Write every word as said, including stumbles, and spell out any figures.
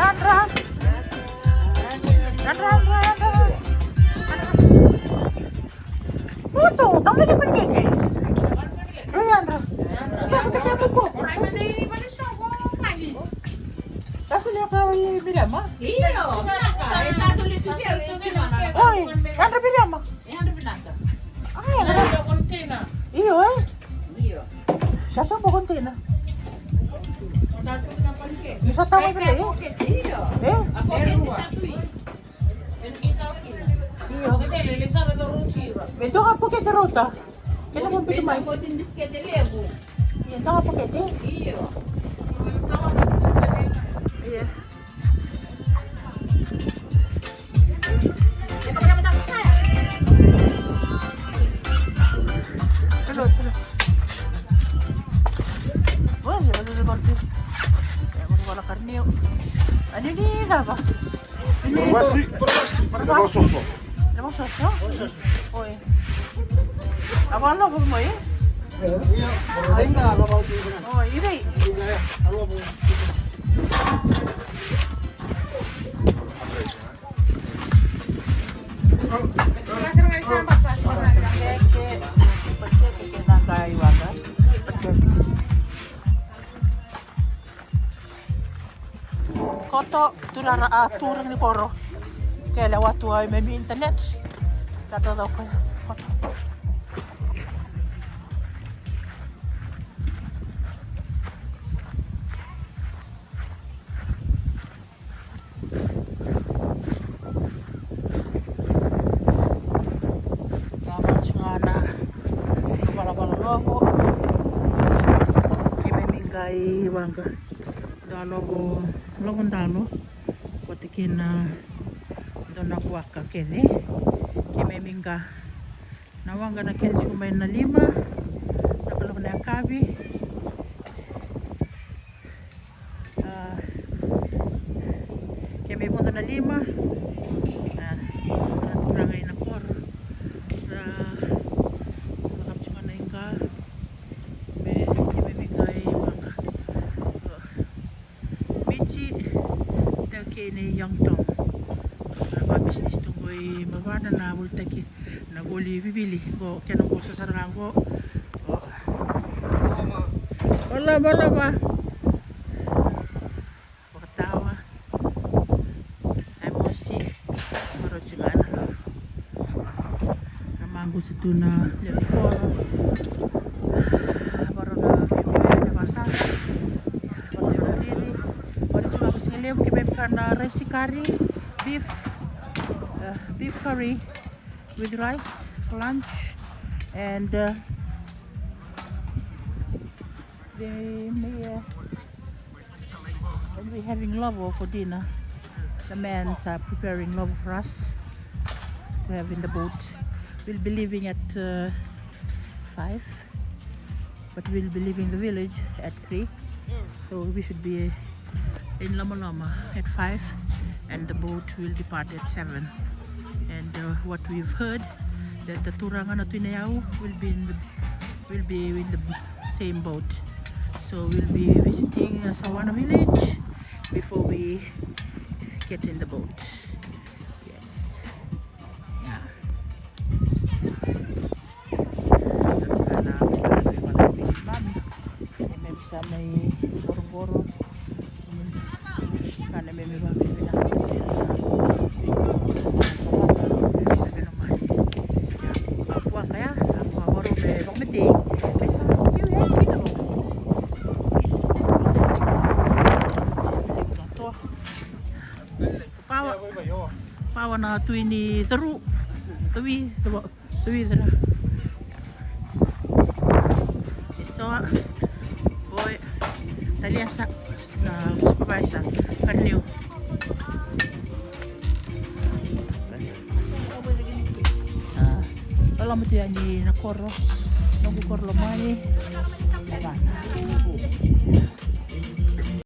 Yadra. Yadra, yadra, yadra. Putu, tau lagi pancake. Yadra. Tau pancake buku. Sa solia ka i Miriama? Io. Oi, yadra Miriama. Ai, yadra. Io, e? Io. Sa sobu container. Ni sa tawa vele, e? Io. E? Io. Me toka pokete rauta. Kena mo bitu mai. Io, toka pokete. Io. Io. Ani ni cava? Ni basi, basi, basi. Oi. Ava lovo mai. Oi, i vei? Koto, turara, a, turaga ni koro. Kele watu ai me mi internet. Kato doko. Koto. Ka vaka ga na valavala lovo. Keimami qai waqa. Dua lovo, lovo dalo. Vata kei na dua na vuaka kece. Keimami qa. Na waqa na kena tiko mai na lima na kaloko na yakavi. A, keimami vodo na lima. A, na turaga i na koro. Ra vakavitiko na iqa me keimami qai waqa. Michi, tau kei na Yongtong. Na va business tu qo i Mavana na volitaki na voli vivili qo kena qo sasara ga qo. Ola, ola va. Vakatawa. Ai mosi. Maroti ga na lolo. Na maqusa tu na levu koro. Varo na vimio yani vasa. Varo na riri. Varo tu na kusinga levu ki vei kana rice curry, beef, uh, beef curry with rice for lunch, and uh, they may uh, And we're having lovo for dinner. The men are preparing lovo for us to have in the boat. We'll be leaving at uh, five, but we'll be leaving the village at three. So we should be in Lomaloma at five, and the boat will depart at seven. And uh, what we've heard, that the Turaga na Tui Nayau will be in the will be in the same boat. So we'll be visiting uh, Sawana village before we get in the boat. Yes. Yeah. Mami, e mami sa mai gorogoro. Kana me me vakavinaka. Vakavinaka mai. Vakavinaka mai. Vakavinaka mai. Pawa. Pawa na tui ni caru. Tavi. Tavi. Tavi cala. Eso. Boy. Taliasa. Na supervisor. Karniu. Sa loloma tu yani na koro. Noqu koro lomani. Vana.